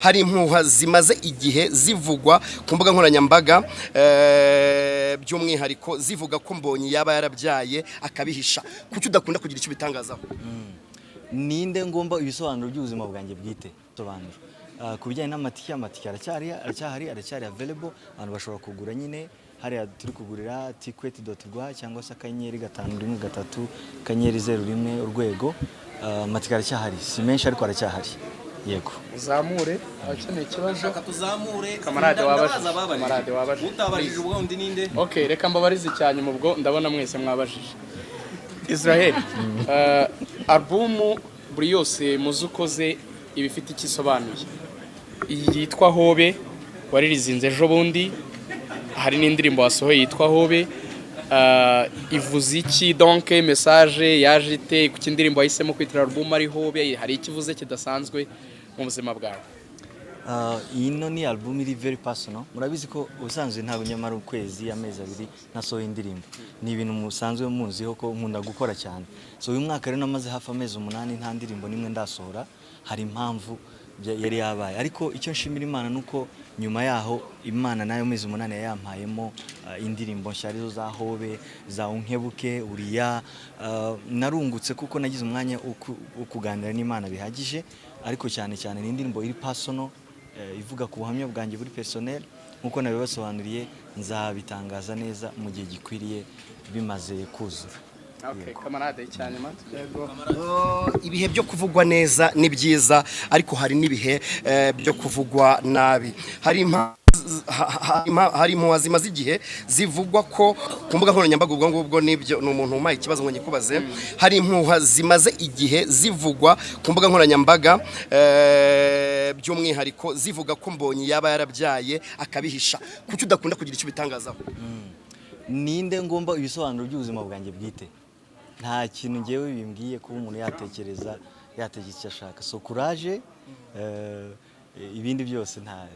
Hari impuha zimaze igihe zivugwa ku mbuga nkoranyambaga, by'umwihariko zivuga ko Mbonyi yaba yarabyaye akabihisha. Kuki udakunda kugira icyo ubitangazaho? Ninde ngomba ibisobanuro by'ubuzima bwanjye bwite? Sobanuro. Ku bijyanye n'amatike, amatike aracyari, aracyahari, aracyari available. Abantu bashobora kugura nyine hariya turi kugurira, ticket.rw cyangwa se *513*01#. Amatike aracyahari, si menshi ariko aracyahari, yego. Uzamure abakeneye ikibazo. Reka tuzamure. Kamarade wabajije. Ndabaza ababajije. Kamarade wabajije. Utabajije ubundi ninde? Okay, reka mbabarize icyanyuma. Ubwo ndabona mwese mwabajije. Israel, album buri yose muzi ukoze iba ifite icyo isobanuye. Iyi yitwa Hobe waririzinze ejo bundi, hari n'indirimbo wasohoye yitwa Hobe. Ivuze iki? Donc message yaje ite? Kuki indirimbo wahisemo kwitira album ari Hobe? Hari ikivuze kidasanzwe mu buzima bwawe? Iyi no ni album iri very personal. Murabizi ko ubusanzwe ntabwo nyamara ukwezi, amezi 2 ntasohoye indirimbo. Ni ibintu musanzwe muziho ko nkunda gukora cyane. So uyu mwaka rero namaze hafi amezi 8 nta ndirimbo nimwe ndasohora. Hari impamvu yari yabaye, ariko icyo nshimira Imana nuko nyuma yaho Imana nayo mezi 8 yayampayemo indirimbo nshya, arizo za Hobe, za Unkebuke, uriya. Narungutse kuko nagize umwanya wo kuganira n'Imana bihagije. Ariko cyane cyane ni indirimbo iri personal, ivuga ku buhamya bwanjye buri personnel nkuko nabibasobanuriye. Nzabitangaza neza mu gihe gikwiriye bimaze kuzura. Okay, kamarade, icyanyuma. Ibihe byo kuvugwa neza ni byiza, ariko hari n'ibihe byo kuvugwa nabi. Hari impuha zimaze igihe zivugwa ko ku mbuga nkoranyambaga. Ubwo ngubwo nibyo, ni umuntu umpaye ikibazo ngo nyikubaze. Hari impuha zimaze igihe zivugwa ku mbuga nkoranyambaga, by'umwihariko zivuga ko Mbonyi yaba yarabyaye akabihisha. Kuki udakunda kugira icyo ubitangazaho? Ninde ngomba ibisobanuro by'ubuzima bwanjye bwite? Nta kintu ngewe bimbwiye kuba umuntu yatekereza icyo ashaka. So courage, ibindi byose nta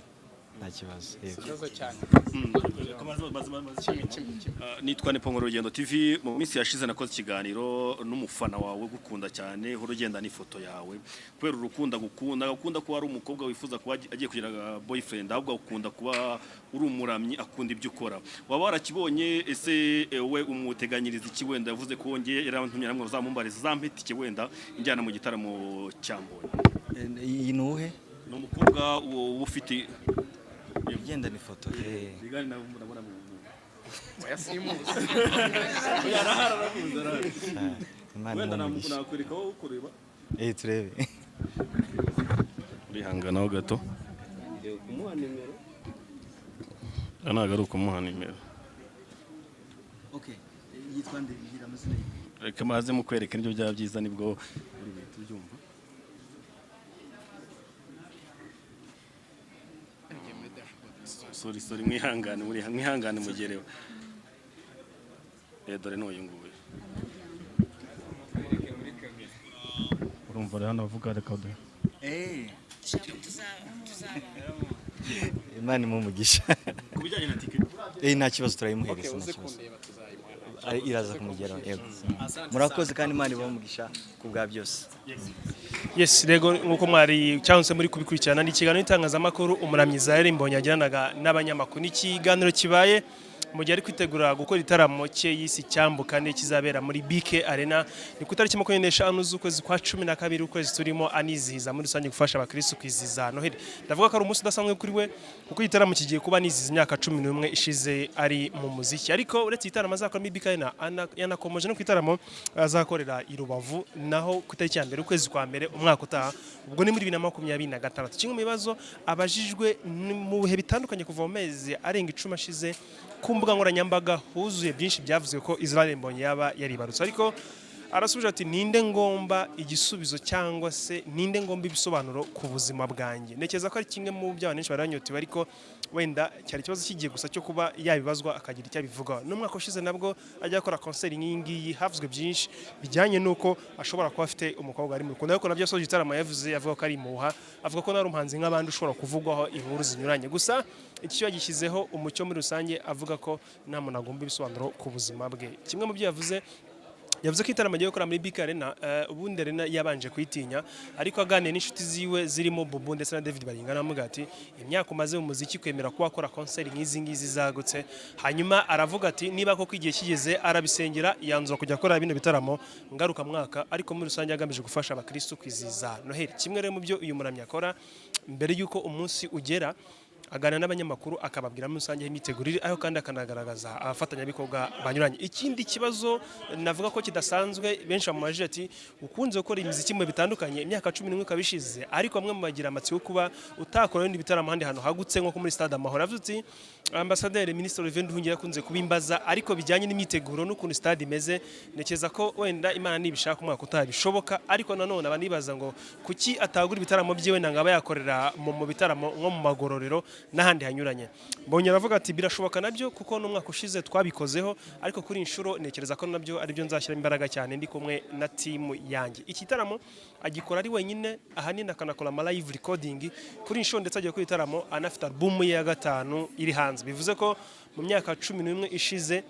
kibazo, yego. Ikibazo cyane kimwe kimwe kimwe. Nitwa Nepongo, Rugendo TV. Mu minsi yashize nakoze ikiganiro n'umufana wawe gukunda cyane, uhora ugenda n'ifoto yawe kubera urukundo agukunda. Agakunda kuba ari umukobwa wifuza kuba agiye kugira boyfriend, ahubwo akunda kuba uri umuramyi, akunda ibyo ukora. Waba warakibonye ese? We umuteganyiriza iki? Wenda yavuze ko wongeye yarantumye namwe uzamumbariza, uzampe itike wenda injyana mu gitaramo cya Mbonyi. Iyi ni uwuhe? Ni umukobwa uba ufite Ugendana ifoto. Bigani ndabona Oya, simuzi. Imana wenda imuhe umugisha. Nakwereka wowe ukureba. Turebe. Urihanganaho gato, ntabwo ari ukumuha nimero. Okay, yitwa nde? Mbwira amazina ye. Reka maze mukwereka, nibyo byaba byiza, nibwo uri buhite ubyumva. Sorry, sorry, mwihangane, muri mwihangane mugerewe. Dore n'uyu nguyu urumva rero hano bavuga, reka duhe. Imana imuhe umugisha. Ku bijyanye na tike? Nta kibazo, turayimuhereza, Okay, nta uze kibazo. kundeba, tuzayimuha. Iraza kumugeraho, yego. Murakoze kandi Imana ibahe umugisha ku bwa byose. Yes, rego nkuko mwari cyangwa se muri kubikurikirana, ni ikiganiro n'itangazamakuru umuramyi Israel Mbonyi yagiranaga n'abanyamakuru. Ni ikiganiro kibaye mu gihe ari kwitegura gukora igitaramo cye yise Icyambukane, kizabera muri BK Arena. Ni ku itariki 25 z'ukwezi kwa 12, ukwezi turimo, anizihiza muri rusange gufasha abakirisitu kwizihiza Noheli. Ndavuga ko ari umunsi udasanzwe kuri we kuko igitaramo kigiye kuba nizihiza imyaka 11 ishize ari mu muziki. Ariko uretse igitaramo azakora muri BK Arena, yanakomoje no ku gitaramo azakorera i Rubavu, naho ku itariki ya 1 ukwezi kwa mbere umwaka utaha, ubwo ni muri 2026. Kimwe mu bibazo abajijwe ni mu bihe bitandukanye kuva mu mezi arenga 10 ashize, ku mbuga nkoranyambaga huzuye byinshi byavuzwe ko Israel Mbonyi yaba yaribarutse, ariko arasubije ati: "Ninde ngomba igisubizo cyangwa se ninde ngomba ibisobanuro ku buzima bwanjye?" Ntekereza ko ari kimwe mu byo abantu benshi baranyotewe, ariko wenda cyari ikibazo kigiye gusa cyo kuba yabibazwa akagira icyo abivugaho. N'umwaka ushize nabwo ajya gukora concert nk'iyi ngiyi, havuzwe byinshi bijyanye n'uko ashobora kuba afite umukobwa ari mu rukundo, ariko nabyo asoje igitaramo yavuze avuga ko ari impuha, avuga ko nawe ari umuhanzi nk'abandi ushobora kuvugwaho inkuru zinyuranye. Gusa iki cyo yagishyizeho umucyo muri rusange, avuga ko nta muntu agomba ibisobanuro ku buzima bwe. Kimwe mu byo yavuze Yavuze ko igitaramo agiye gukora muri BK Arena, ubundi Arena yabanje kuyitinya, ariko aganiriye n'inshuti ziwe zirimo Bobo ndetse na David Baringana, amuga ati imyaka umaze mu muziki kwemera kuba wakora concert nk'izi ngizi zagutse. Hanyuma aravuga ati niba koko igihe kigeze, arabisengera, yanzura kujya akora bino bitaramo ngaruka mwaka, ariko muri rusange agamije gufasha abakristu kwizihiza Noheli. Kimwe rero mu byo uyu muramyi akora mbere y'uko umunsi ugera, aganira n'abanyamakuru, akababwira muri rusange aho imyiteguro iri, aho kandi akanagaragaza abafatanyabikorwa banyuranye. Ikindi kibazo navuga ko kidasanzwe, benshi bamubajije ati ukunze gukora imiziki mu bitandukanye, imyaka 11 ikaba ishize, ariko bamwe mu bagira amatsiko yo kuba utakora ibindi bitaramo ahandi hantu hagutse nko muri Stade Amahoro. Avuze ati Ambasaderi Minisitiri Olivier Nduhungirehe yakunze kubimbaza, ariko bijyanye n'imyiteguro n'ukuntu stade imeze, ntekereza ko wenda Imana nibishaka umwaka utaha bishoboka. Ariko nanone abanibaza ngo kuki atagura ibitaramo byiwe nanga aba yakorera mu bitaramo nko mu magororero n'ahandi hanyuranye. Mbonye aravuga ati birashoboka nabyo, kuko n'umwaka ushize twabikozeho, ariko kuri inshuro ntekereza ko nabyo aribyo nzashyiramo imbaraga cyane ndi kumwe na team yanjye. Iki gitaramo agikora ari wenyine ahanini, akanakora ama live recording kuri inshuro, ndetse agiye kuri igitaramo anafite album ye ya gatanu iri hanze. Bivuze ko mu myaka 11 ishize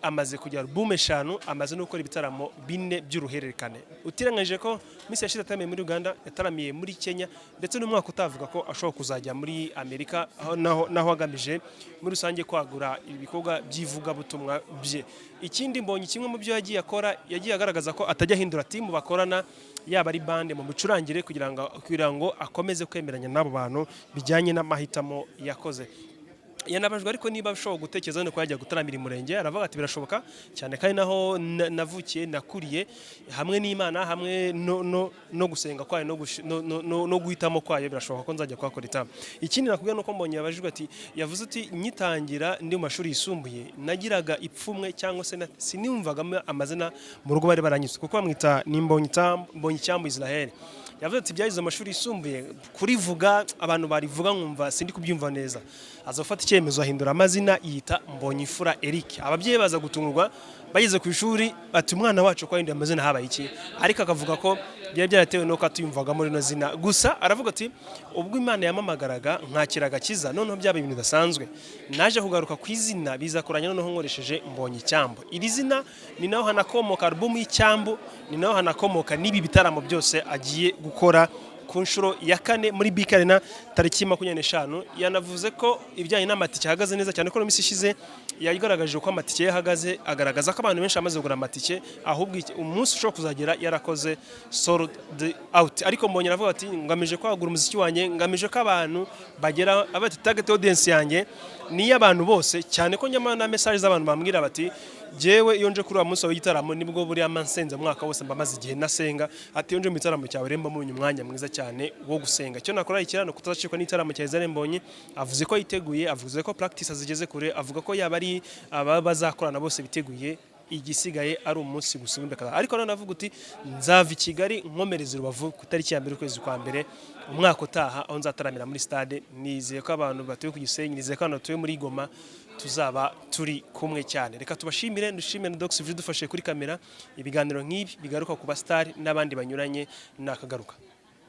amaze kugira album eshanu, amaze no gukora ibitaramo bine by'uruhererekane, utirenganyije ko minsi yashize yataramiye muri Uganda, yataramiye muri Kenya, ndetse n'umwaka utavuga ko ashobora kuzajya muri Amerika, aho naho agamije muri rusange kwagura ibikorwa by'ivugabutumwa bye. Ikindi mbonye, kimwe mu byo yagiye akora, yagiye agaragaza ko atajya ahindura team bakorana, yaba ari band mu micurangire, kugira ngo akomeze kwemeranya n'abo bantu bijyanye n'amahitamo yakoze. Yanabajwe ariko niba ashobora gutekereza no yajya gutaramira i Murenge, aravuga ati birashoboka cyane, kandi naho navukiye, nakuriye, hamwe n'Imana, hamwe no gusenga kwayo no guhitamo kwayo, birashoboka ko nzajya kuhakora igitaramo. Ikindi nakubwiye nuko Mbonye yabajijwe ati, yavuze ati nyitangira ndi mu mashuri yisumbuye nagiraga ipfumwe cyangwa se siniyumvagamo amazina mu rugo bari baranyise, kuko bamwita ni Mbonyi Icyambu Israel. Yavuze ati byagize amashuri yisumbuye kurivuga abantu barivuga nkumva sindi kubyumva neza. Aza gufata icyemezo ahindura amazina, yita Mbonyifura Eric. Ababyeyi baza gutungurwa bageze ku ishuri, bati umwana wacu ko yahinduye amazina habaye iki? Ariko akavuga ko byari byaratewe nuko atiyumvagamo rino zina. Gusa aravuga ati ubwo Imana yamamagaraga nkakira agakiza, noneho byaba ibintu bidasanzwe, naje kugaruka ku izina biza kuranya, noneho nkoresheje Mbonye Icyambu. Iri zina ni naho hanakomoka album y'Icyambu, ni naho hanakomoka n'ibi bitaramo byose agiye gukora ku nshuro ya kane muri BK Arena tariki 25. Yanavuze ko ibijyanye n'amatike ahagaze neza cyane, ko mu minsi ishize yagaragaje uko amatike ye ahagaze, agaragaza ko abantu benshi bamaze kugura amatike, ahubwo umunsi ushobora kuzagera yarakoze sold out. Ariko Mbonye aravuga ati ngamije kwagura umuziki wanjye, ngamije ko abantu bagera abati target audience yanjye ni iy'abantu bose, cyane ko nyamara na message z'abantu bambwira bati jewe iyo nje kuri uwo munsi w'igitaramo nibwo buriya mansenze umwaka wose mba maze igihe nasenga. Ati iyo nje mu gitaramo cyawe rero mba mbonye umwanya mwiza cyane wo gusenga. Icyo nakora ikirano kutazacikwa n'igitaramo cya Israel Mbonyi. Avuze ko yiteguye, avuze ko practice zigeze kure, avuga ko yaba ari aba bazakorana bose biteguye, igisigaye ari umunsi gusa ubundi akaza. Ariko none avuga uti nzava i Kigali nkomereza i Rubavu ku itariki ya 1 ukwezi kwa mbere umwaka utaha, aho nzataramira muri stade. Nizeye ko abantu batuye ku Gisenyi, nizeye ko abantu batuye muri Goma tuzaba turi kumwe cyane. Reka tubashimire, dushimire na Dox dufashe kuri kamera. Ibiganiro nk'ibi bigaruka ku ba star n'abandi banyuranye nakagaruka.